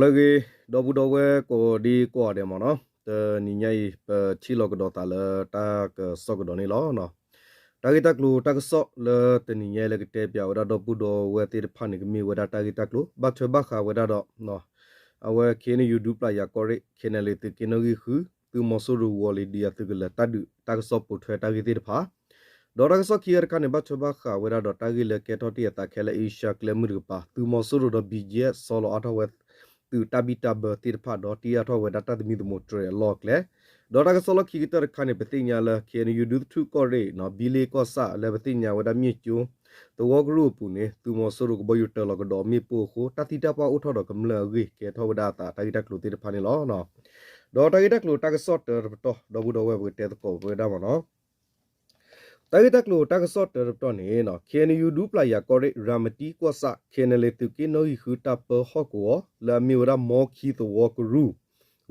လၢအဂ့ၤ ဒီပုၢ်ဒီဝဲၢ်ကိးဒံကိးဂၤဒဲးမ့ၢ်နီၤ, တနံၤညါအံၤ ပထံၣ်လိာ်ကဒီးသးလၢတၢ်ကစီၣ်ကဒီးန့ၣ်လီၤ. တၢ်ဂ့ၢ်တၢ်ကျိၤတၢ်ကစီၣ်လၢတနံၤညါအံၤလၢကတဲပၠးဝဲဒၣ်ဒီပုၢ်ဒီဝဲၢ်သ့ၣ်တဖၣ်န့ၣ် ကမ့ၢ်ဝဲဒၣ်တၢ်ဂ့ၢ်တၢ်ကျိၤ ဘၣ်ထွဲဘၣ်ဃးဝဲဒၣ်ဒီး အဝဲ ခ့ၣ်အဲၣ်ယူၣ် ဒူပျၢ်ယၤကီၢ်ရ့ၣ် ခ့ၣ်အဲၣ်ယူၣ် သုးက့နီၣ်ဂံၢ်ဃု သုးမီၤစိရိၤဝီၤလ့ၤဒုးယၤသုးကလၢၤတၢ်ဒုးတၢ်ကစီၣ်ပိာ်ထွဲတၢ်ဂ့ၢ်သ့ၣ်တဖၣ်, ဒီးတၢ်ကစီၣ်ခံဂၤတခါန့ၣ် ဘၣ်ထွဲဘၣ်ဃးဝဲဒၣ်ဒီးတၢ်ဂ့ၢ်လၢကဲထီၣ်တ့ၢ်အသးခဲလၢာ် အ့ရှါကျဲမုၢ်တကပၤ သုးမီၤစိရိၤဒီး ဘံၣ်ယဲၣ် ဆီလီၤအါထီၣ်ဝဲ သုးတၢ်ဘံၣ်တၢ်ဘၢသ့ၣ်တဖၣ် ဒီးတ့အါထီၣ်ဝဲဒၣ်တၢ်သမံသမိးတြဲၤအလီၢ်အကျဲ, ဒီးတၢ်ကစီၣ်လီၢ်ခံကတၢၢ်တခါန့ၣ် ပသ့ၣ်ညါလၢ ခ့ၣ်အဲၣ်ယူၣ် ဒူသထူၣ်ကီၢ်ရ့ၣ် ဘံလ့ကီၢ်ဆၣ်လၢပသ့ၣ်ညါဝဲဒၣ် မ့ၣ်ကၠိ သဝီကရူၢ်အပူၤန့ၣ် သုးမီၤစိရိၤကဘီယူၤတၢၤလီၤကဒီးမ့ၣ်ပိၢ်အဃိ တၢ်သံတၢ်ပှၢ်အိၣ်ထီၣ်ဒီးကမျၢၢ်အဂ့ၢ် ကဲထီၣ်ဝဲဒၣ်အသးတၢ်ဂ့ၢ်တၢ်ကျိၤသ့ၣ်တဖၣ်န့ၣ်လီၤ. ဒီးတၢ်ဂ့ၢ်တၢ်ကျိၤတၢ်ကစီၣ်တၢတပတီၢ် ဒီပုၢ်ဒီဝဲၢ်ပကတဲသကိးဝဲဒၣ်မ့ၢ်နီၤ. တၢ်ဂ့ၢ်တၢ်ကျိၤတၢ်ကစီၣ်တၢတပတီၢ်န့ၣ် ခ့ၣ်အဲၣ်ယူၣ် ဒူပျၢ်ယၤကီၢ်ရ့ၣ် ရၤမတံကီၢ်ဆၣ် ခ့ၣ်အဲၣ်ယူၣ် သုးက့နီၣ်ဂံၢ်ဃုတၢ်ပၢဟီၣ်ကဝီၤ လၢအမ့ၢ်ဝဲဒၣ် မီခံသဝီကရူၢ်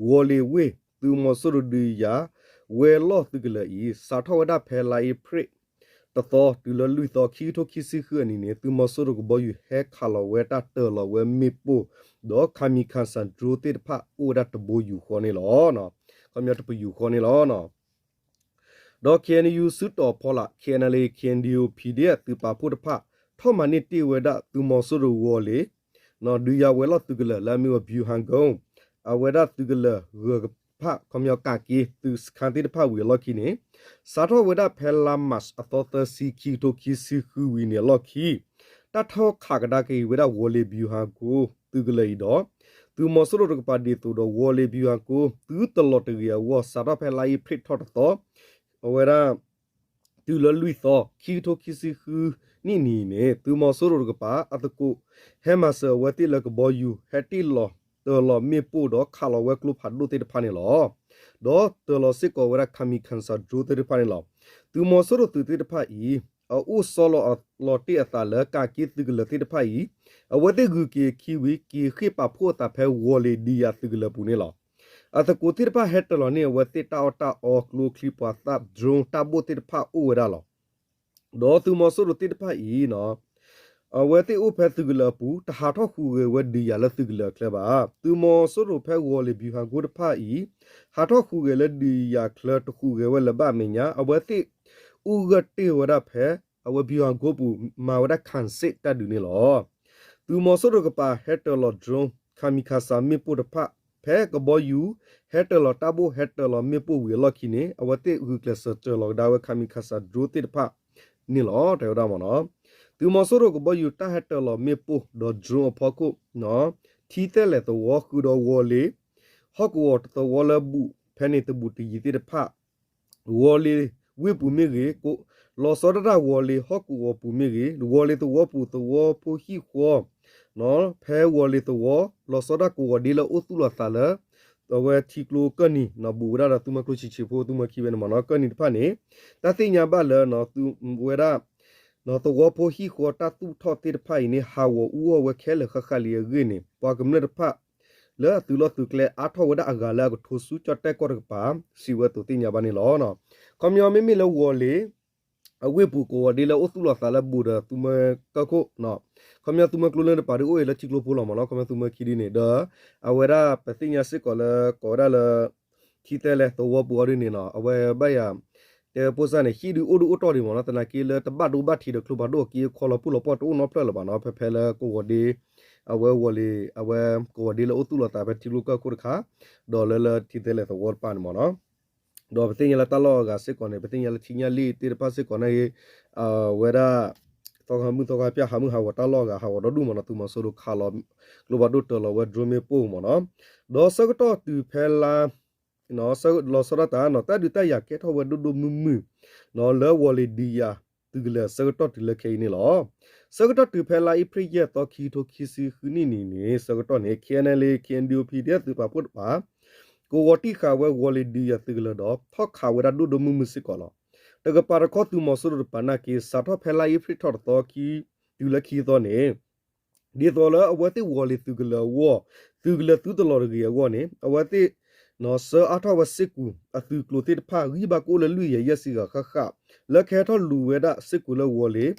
ဝီၤလ့ၤဝ့ၢ် သုးမီၤစိရိၤဒုးယၤ ဝဲၤလီၢ်သုးကလၢၤအံၤ စးထီၣ်ဝဲဒၣ်ဖဲလါအ့ဖြ့ၣ်တသီ တုၤလၢလွံၢ်သီ ခံကထိခံဆံဃုအနံၤန့ၣ် သုးမီၤစိရိၤကဘီယူၤဟဲခးလီၤဝဲတၢ်တၢၤလီၤဝဲမ့ၣ်ပိၢ် ဒီး kamikaze drone သ့ၣ်တဖၣ်အိၣ်ဝဲဒၣ်တဘိယူၤဃီန့ၣ်လီၤ. ခီပညီတပယူၤဃီန့ၣ်လီၤ. ဒီး ခ့ၣ်အဲၣ်ယူၣ် စုတီၤဖီလာ် ခ့ၣ်အဲၣ်ယူၣ် ခ့ၣ်အဲၣ်ယူၣ် ပီၣ်ဒီအ့ၣ် သုးပာ်ဖှိၣ်တဖၣ် ထီၣ်မၤန့ၢ်တ့ၢ်ဝဲဒၣ်သုးမီၤစိရိၤဝီၤလ့ၤ ဒုးယၤဝဲၤလီၢ်သုးကလၢၤ လၢအမ့ၢ်ဝဲ ဗျူဟာကုန်း အဝဲဒၣ်သုးကလၢၤဂၢၤတဖၣ် ခီပညီကးက့သုးစခန်းသ့ၣ်တဖၣ်ဝံၤအလီၢ်ခံန့ၣ် စးထီၣ်ဝဲဒၣ်ဖဲလါမၢ်ၡး အသီသၢဆံ ခံကထိခံဆံဃုဝံၤန့ၣ်အလီၢ်ခံ တၢ်ထီၣ်ခးကဒါက့ၤဝဲဒၣ်ဝီၤလ့ၤ ဗျူဟာကုန်း သုးကလၢၤအံၤဒီး သုးမီၤစိရိၤတကပၤဒ်သိးဒီး ဝီၤလ့ၤ ဗျူဟာကုန်း သုတလီၤတဂ့ၤအဂီၢ် စးထီၣ်ဖဲလါအ့ဖြ့ၣ်ထီၣ်တသီ အဝဲဒၣ် တုၤလၢလွံၢ်သီ ခံကထိခံဆံဃုနံၣ်နံၤန့ၣ် သုးမီၤစိရိၤတကပၤ အသကိး ဟဲမၤစၢၤအဝဲသ့ၣ်လၢကဘီယူၤ ဟဲတ့ၢ်လီၤ တၢၤလီၤမ့ၣ်ပိၢ်ဒီးခးလီၤဝဲကျိဖးဒိၣ်သ့ၣ်တဖၣ်န့ၣ်လီၤ. ဒီးတၢၤလီၤစ့ၢ်ကီးဝဲဒၣ် kamikaze drone သ့ၣ်တဖၣ်န့ၣ်လီၤ. သုးမီၤစိရိၤသုးသ့ၣ်တဖၣ်အံၤ အအိၣ်ဆီလီၤအလီၤတ့ၢ်အသးလၢကးက့သုးကလၢၤသ့ၣ်တဖၣ်အံၤ အဝဲသ့ၣ်ဂုၤက့ၤအခံဝံၤ က့ၤဃ့ၢ်ပာ်ဖှိၣ်အသးဖဲဝီၤလ့ၤဒုးယၤသုးကလၢၤပူၤန့ၣ်လီၤ. အသကိးသ့ၣ်တဖၣ်ဟဲတၢၤလီၤန့ၢ်အဝဲသ့ၣ်တၢ်အီၣ်တၢ်အီကျိချံမျိာ်သၣ် drone တၢ်ဘိၣ်သ့ၣ်တဖၣ်အိၣ်ဝဲဒၣ်လီၤ. ဒီးသုးမီၤစိရိၤသ့ၣ်တဖၣ်အံၤ အဝဲသ့ၣ်အိၣ်ဖဲသုးကလၢၤအပူၤ တဟးထီၣ်ဟူးဂဲၤဝဲဒုးယၤလၢသုးကလၢၤအချၢဘၣ်. သုးမီၤစိရိၤဖဲဝီၤလ့ၤ ဗျူဟာကုန်း တဖၣ်အံၤ ဟးထီၣ်ဟူးဂဲၤလၢဒုးယၤချၢတဟူးဂဲၤဝဲလၢၤဘၣ်အမဲာ်ညါ အဝဲသ့ၣ်အိၣ်ဂၢၢ်တ့ၢ်ဝဲဒၣ်ဖဲ အဝဲ ဗျူဟာကုန်း အပူၤ မၤဝဲဒၣ် ခံစစ် တၢ်ဒုးန့ၣ်လီၤ. သုးမီၤစိရိၤတကပၤဟဲတၢၤလီၤ drone kamikaze မ့ၣ်ပိၢ်တဖၣ် ဖဲကဘီယူၤ ဟဲတၢၤလီၤတၢ်ဘိၣ်ဟဲတၢၤလီၤမ့ၣ်ပိၢ်ဝံၤအလီၢ်ခံန့ၣ် အဝဲသ့ၣ်ဂုာ်ကျဲးစၢးတၢၤလီၤကဒါဝဲ kamikaze drone သ့ၣ်တဖၣ်န့ၣ်လီၤ တဲဝဲဒၣ်မ့ၢ်နီၤ. သုးမီၤစိရိၤကဘီယူၤတၢ်ဟဲတၢၤလီၤမ့ၣ်ပိၢ်ဒီး drone အဖီခိၣ် ထံသဲလဲၣ်သဝီဃုာ်ဒီးဝီၤလ့ၤ ဟီၣ်ကဝီၤတသဝီလၢဘူးဖဲန့ၣ်တဘူးတယံၤသ့ၣ်တဖၣ် ဝီၤလ့ၤဝ့ၢ်ပူၤမ့ၢ်ဂ့ၤ, လီၤဆီဒၣ်တၢ်ဝီၤလ့ၤဟီၣ်ကဝီၤပူၤမ့ၢ်ဂ့ၤ, ဝီၤလ့ၤသဝီပူၤသဝီဖိဟံၣ်ဃီ ဖဲဝီၤလ့ၤသဝီ လီၤဆီဒၣ်ကဝီၤဒ့လၢအိၣ်သူၣ်လီၤသးလၢ အဝဲထံကျိကၢၢ်နံၤ ဘူးဝဲဒၣ်ဒီးသုးမီၤကျိၣ်ဆံးဆံးဖိ သုးမီၤခံဝဲန့ၣ်မ့ၢ်နီၤ ကၢၢ်နံၤတဖၣ်န့ၣ် တၢ်သ့ၣ်ညါဘၣ်လၢ ဝဲဒၣ် သဝီဖိဟံၣ်ဃီတၢ်သူၣ်ထီၣ်သ့ၣ်တဖၣ်အံၤန့ၣ် ဟးဂီၤအူအီၣ်ဝဲခဲလၢာ်ဃၣ်ဃၣ်လံအဂ့ၢ်န့ၣ် ပှၤကမျၢၢ်တဖၣ် လၢအသုးလီၢ်သုးကျဲအါထီၣ်ဝဲဒၣ်အဂၤလၢအကထိဆူကၠီၣ်တဲၣ်ကီၢ်တကပၤ စံးဝဲအသိးသ့ၣ်ညါဘၣ်န့ၣ်လီၤ. ခီပညီမ့မ့ၢ်လၢဝီၤလ့ၤ အဝ့ၢ်ပူၤကဝီၤဒ့လၢအိၣ်သူၣ်လီၤသးလၢဘူးဒီးသုးမၢကၢၢ်ခိၣ် ခီပညီသုးမၢကျိၤလၢတပၤဒ်အိၣ်အံၤလၢထံကျိဖိလီၤမ့ၢ်နီၤ ခီပညီသုးမၢခံဒ်န့ၣ် ဒီး အဝဲဒၣ်ပသ့ၣ်ညါစ့ၢ်ကီးလၢကိးဝဲဒၣ်လၢ ထံသဲလဲၣ်သဝီပူၤအီၤဒ်န့ၣ်နီၤ အဝဲဘၣ်ယၤ တဲဖိစၢ်န့ၣ် ဟံၣ်ဒုးအိၣ်ဒုးအိၣ်တီၢ်ဒံးမ့ၢ်နီၤ သနာ်က့လၢတဘၣ်ဒိဘၣ်ထံးဒီးကျိဖးဒိၣ်အက့အခီလီၤပူၣ်လီၤပှီၢ်တအိၣ်နီတဖျၢၣ်လၢၤဘၣ်နီၤ ဖဲဖဲလၢကဝီၤဒ့ အဝဲဝီၤလ့ၤ အဝဲကဝီၤဒ့လၢအိၣ်သူၣ်လီၤသးဖဲထံကျိကၢၢ်ခိၣ်တခါ ဒီးလၢလၢထံသဲလဲၣ်သဝီတပၤန့ၣ်မ့ၢ်နီၤ ဒီးပသ့ၣ်ညါလၢတၢ်လီၢ်အဂၤစ့ၢ်ကီးန့ၣ် ပသ့ၣ်ညါလၢထံညၣ်လံၣ်သ့ၣ်တဖၣ်စ့ၢ်ကီးန့ၣ် အဝဲဒၣ် သီခါမုၢ်သီခါဖၠၣ် ဟးမုၢ်ဟးဂီၤတၢ်လီၢ်အဂၤ ဟးဂီၤဒီဒူၣ်မ့ၢ်နီၤ သုးမီၤစိရိၤခးလီၤ ကျိဖးဒိၣ်တၢၤလီၤဝဲ drone မ့ၣ်ပိၢ်မ့ၢ်နီၤ ဒီးဆၢကတီၢ်တုၤဖဲလါ လီၤဆီဒၣ်တၢ်နီၤ တၢ်ဒုးတၢ်ယၤကဲထီၣ်ဝဲဒိၣ်ဒိၣ်မုၢ်မုၢ် လၢဝီၤလ့ၤဒုးယၤသုးကလၢၤဆၢကတီၢ်တုၤလၢခဲအံၤန့ၣ်လီၤ. ဆၢကတီၢ်တုၤဖဲလါအ့ဖြ့ၣ်ယဲၢ်သီ ခံကထိခံဆံဃုနံၣ်နံၤန့ၣ် ဆၢကတီၢ်န့ၣ် ခ့ၣ်အဲၣ်ယူၣ် ခ့ၣ်အဲၣ်ယူၣ် ပီၣ်ဒီအ့ၣ် သုးပာ်ဖှိၣ်တပၤ ကဝီၤတံၢ်ဃာ်ဝဲဝီၤလ့ၤဒုးယၤသုးကလၢၤဒီး ထီၣ်ခးဝဲဒၣ်ဒိၣ်ဒိၣ်မုၢ်မုၢ်စ့ၢ်ကီးလီၤ. တကပၤတခီသုးမီၤစိရိၤတပၤနာ်က့ စးထီၣ်ဖဲလါအ့ဖြ့ၣ်ထီၣ်တသီခံ တုၤလၢခံသီန့ၣ် ဒ်သိးလၢအဝဲသ့ၣ်ဝီၤလ့ၤသုးကလၢၤအဂီၢ် သုးကလၢၤသုတလီၤတဂ့ၤအဂီၢ်န့ၣ် အဝဲသ့ၣ် ဆှၢအါထီၣ်ဝဲစ့ၢ်ကီးအသုးကျိၤသ့ၣ်တဖၣ် ဂံၢ်ဘါကအိၣ်လၢလွံၢ်ကယၤယဲၢ်ဆံဂၤဃၣ်ဃၣ် လၢကဟဲထီၣ်လူၤဝဲဒၣ်စ့ၢ်ကီးလၢဝီၤလ့ၤ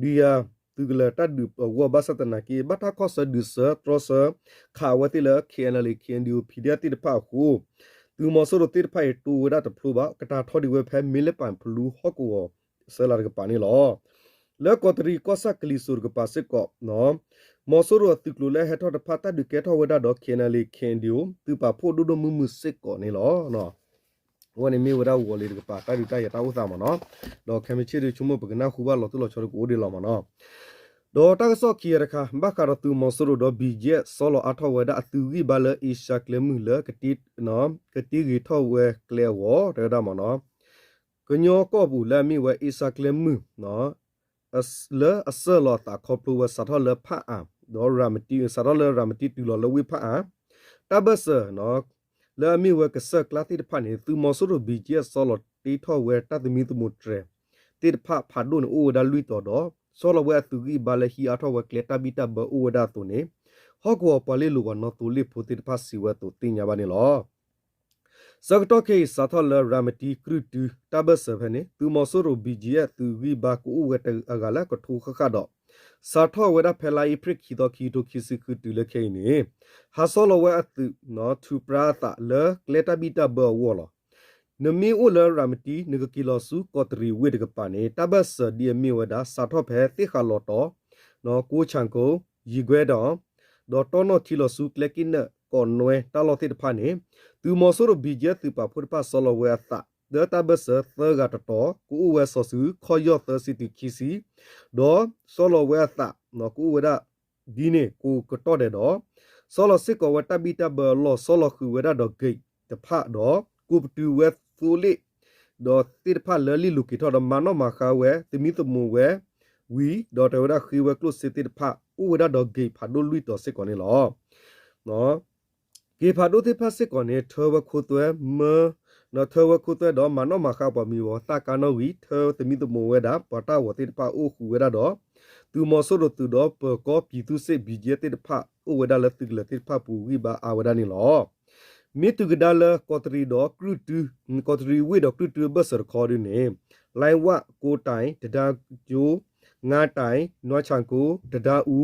ဒုးယၤ သုးကလၢၤတၢ်ဒုးအဂီၢ် ဘၣ်ဆၣ်သနာ်က့ ဘၣ်တၢ်ခီၣ်ဆၢဒုးဆၢတြီဆၢ ခးဝဲသ့ၣ်လၢ K N L A K N D O P D F သ့ၣ်တဖၣ်အဃိ သုးမီၤစိရိၤသ့ၣ်တဖၣ်အံၤ တိဝဲဒၣ်တဖျိဘၣ် ကတာ်ထီဒံးဝဲဖဲ မ့လပၣ်ဖလူဟီၣ်ကဝီၤ စၢလးတကပၤန့ၣ်လီၤ. လၢကီးတရံးကီၢ်ဆၣ်ကလံၤစိးတကပၤစ့ၢ်ကီး မီၤစိရိၤအသုးကျိၤလၢအဟဲထီၣ်တဖၣ် တၢ်ဒုးကဲထီၣ်ဝဲဒၣ်ဒီး K N L A K N D O သုးပာ်ဖှိၣ်ဒိၣ်ဒိၣ်မုၢ်မုၢ်စ့ၢ်ကီးန့ၣ်လီၤ. အဝဲန့ၣ်မ့ၢ်ဝဲဒၣ်ဝီၤလ့ၤတကပၤ တၢ်ဒုးတၢ်ယၤတၢ်အိၣ်သးမ့ၢ်နီၤ. ဒီးခဲမုၢ်ဆ့ၣ်ဒုးဆိကမိၣ် ပကနၢ်ဟူဘၣ်လီၤတံၢ်လီၤဆဲးဒီးကအိၣ်ဒံးလီၤမ့ၢ်နီၤ. ဒီးတၢ်ကစီၣ်ခံဂၤတခါ ဘၣ်ဃးဒီးသုးမီၤစိရိၤဒီး B G F ဆီလီၤအါထီၣ်ဝဲဒၣ်အသုးဂံၢ်ဘါလၢအ့ရှါကျဲမုၢ်လၢ ကတ့ဂ့ၤထီၣ်ဝဲကျဲအဂီၢ် တဲဝဲဒၣ်မ့ၢ်နီၤ. ကညီကီၢ်ပူၤလၢအမ့ၢ်ဝဲအ့ရှါကျဲမုၢ် လၢအဆှၢလီၤအသးခီဖျိဝဲစးထီၣ်လၢဖၣ်အၣ် ဒီးရၤမတံ စးထီၣ်လၢရၤမတံတုၤလီၤလၢဝ့ၢ်ဖၣ်အၣ် တၢ်ဘၢၣ်စၢၤ လၢအမ့ၢ်ဝဲကစၢၢ်ကျါသ့ၣ်တဖၣ်န့ၣ် သုးမီၤစိရိၤ B G F ဆီလီၤတ့ထီၣ်ဝဲတၢ်သမံသမိးတြဲၤသ့ၣ်တဖၣ်ဖးဒိၣ်န့ၣ် အိၣ်ဝဲဒၣ်လွံၢ်တီၤဒီး ဆီလီၤဝဲအသုးဂံၢ်ဘါလၢဟံးအါထီၣ်ဝဲကျဲတၢ်ဘံၣ်တၢ်ဘၢအိၣ်ဝဲဒၣ်အသိးန့ၣ် ဟီၣ်ကဝီၤပှၤလ့လိာ်ပှၤနီသိလ့ၣ်ဖိသ့ၣ်တဖၣ်စံးဝဲအသိးသ့ၣ်ညါဘၣ်န့ၣ်လီၤ. ဆၢကတီၢ်ခဲအံၤ စးထီၣ်လၢရၤမတံကြုၢ်တု တၢ်ဘၢၣ်စၢၤဖဲန့ၣ် သုးမီၤစိရိၤ B G F သုးဂံၢ်ဘါကအိၣ်ဝဲတဂၤလၢကထိဃၣ်ဃၣ်ဒီး စးထီၣ်ဝဲဒၣ်ဖဲလါအ့ဖြ့ၣ်ခံသီခံကထိခံဆံဃုတုၤလၢခဲအံၤန့ၣ် ဟးဆီလီၤဝဲအသုး ထူပြါအသးလၢကျဲတၢ်ဘံၣ်တၢ်ဘၢအဂီၢ်လီၤ. နမ့ၢ်အိၣ်လၢရၤမတံ နကက့ၤလီၤဆူကီးတရံးဝ့ၢ်တကပၤန့ၣ် တၢ်ဘၢၣ်စၢၤဒ်အမ့ၢ်ဝဲဒၣ် စးထီၣ်ဖဲသ့ၣ်ဃးလီၤတီၤ ကိးဆၣ်ကိး ယံၤကွဲဒီး ဒီးတီၢ်နီၣ်ထံလီၤဆူကျဲက့ၣ်နၢၣ် ကီးနွဲတၢ်လီၢ်သ့ၣ်တဖၣ်န့ၣ် သုးမီၤစိရိၤ B G F သုးပာ်ဖှိၣ်တဖၣ်ဆီလီၤဝဲအသး လၢတၢ်ဘၢၣ်စၢၤသၢဂၤတတီၤ ကအိၣ်ဝဲစီၤစုၤ ခီၣ်ယီၢ်သၢဆံတုၤခံဆံ ဒီးဆီလီၤဝဲအသး ကအိၣ်ဝဲဒၣ်ဒ်န့ၣ်ကိးကတီၢ်ဒဲးဒီး ဆီလီၤစ့ၢ်ကီးဝဲတၢ်ဘံၣ်တၢ်ဘၢအလီၢ် ဆီလီၤဃုာ်ဝဲဒၣ်ဒီး gate တဖၣ်ဒီး ကိးပတုာ်ဝဲသိလ့ၣ် ဒီးသ့ၣ်တဖၣ်လၢလ့ၣ်လိၤက့ၤထီၣ်ဒီး မၤနီၣ်မၤဃါဝဲ သမံသမိးဝဲဝံၤ ဒီးတဲဝဲဒၣ်ဃ့ဝဲကျိၣ်စ့သ့ၣ်တဖၣ် အိၣ်ဝဲဒၣ်ဒီး gate ဖးဒိၣ်လွံၢ်တီၤစ့ၢ်ကီးန့ၣ်လီၤ. gate ဖးဒိၣ်သ့ၣ်တဖၣ်စ့ၢ်ကီးန့ၣ် ထၢဝဲခိသွဲမၢ ထၢဝဲခိသွဲဒီးမၤနီၣ်မၤဃါပှၤမံၤဝီၤသၣ်ကါနီၣ်ဝံၤ ထၢသမံသမိးဝဲဒၣ် ပှၤတၢ်ဂီၤသ့ၣ်တဖၣ်အိၣ်ဃုာ်ဝဲဒၣ်ဒီး သုးမီၤစိရိၤသုးဒီးပၢၤကီၢ် ပြည်သူ့စစ် BGF သ့ၣ်တဖၣ်အိၣ်ဝဲဒၣ်လၢသုးကလၢၤသ့ၣ်တဖၣ်ပူၤဂံၢ်ဘါအါဝဲဒၣ်န့ၣ်လီၤ. မ့ၢ်တုၤကဒါလၢကီးတရံးဒီးကြုၢ်တု ကီးတရံးဝ့ၢ်ဒီးကြုၢ်တုအဘၢၣ်စၢၤတခီဒ်န့ၣ် လိုင်းဝၣ် ကိးတၢ် တဒါကၠိ ငါးတၢ် နွါဆၣ်ကိ တဒါအူ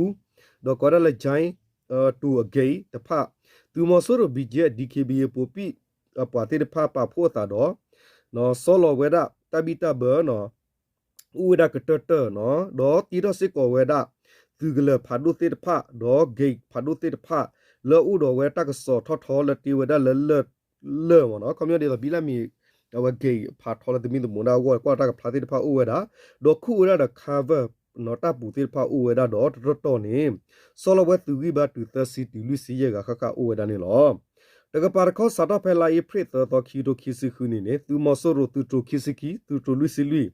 ဒီးကိးဒၣ်လၢ ကၠဲ တူၢ်အဂ့ၤတဖၣ် သုးမီၤစိရိၤ BGF DKBA ပိာ်ပံၣ်အပှၤသ့ၣ်တဖၣ်ပာ်ဖှိၣ်အသးဒီး ဆီလီၤဝဲဒၣ်တၢ်ဘံၣ်တၢ်ဘၢ အိၣ်ဝဲဒၣ်ကတၢၢ်တၢၢ်နီၤ ဒီးတ့ထီၣ်စ့ၢ်ကီးဝဲဒၣ် သုးကလၢၤဖးဒိၣ်သ့ၣ်တဖၣ် ဒီး gate ဖးဒိၣ်သ့ၣ်တဖၣ် လၢအအိၣ်ဒီးဝဲတၢ်ကစီၣ်ထီၣ်ထီလၢတ့ဝဲဒၣ်လၢလၢၢ် လၢၢ်မ့ၢ်နီၤ ခီပညီဒ်သိးဘံလၢမံၤ အဝဲ gate ဖးထီလၢသမံသမိးဒၣ်အဂီၢ် ကွၢ်တၢ်ကဖျါသ့ၣ်တဖၣ်အိၣ်ဝဲဒၣ် ဒီးခူၣ်ဝဲဒၣ်ဒီး cover နီၤတၢ်ပူၤသ့ၣ်တဖၣ်အိၣ်ဝဲဒၣ်ဒီး တတီၤတီၤန့ၣ် ဆီလီၤဝဲသုးဂံၢ်ဘါတုၤသၢဆံတုၤလွံၢ်ဆံယဲၢ်ဂၤဃၣ်ဃၣ်အိၣ်ဝဲဒၣ်န့ၣ်လီၤ. တကပၤတခီ စးထီၣ်ဖဲလါအ့ဖြ့ၣ်သၢသီခံကထိခံဆံဃုနံၣ်န့ၣ် သုးမီၤစိရိၤသုးတြိၤခံဆံခံ သုးတြိၤလွံၢ်ဆံလွံၢ်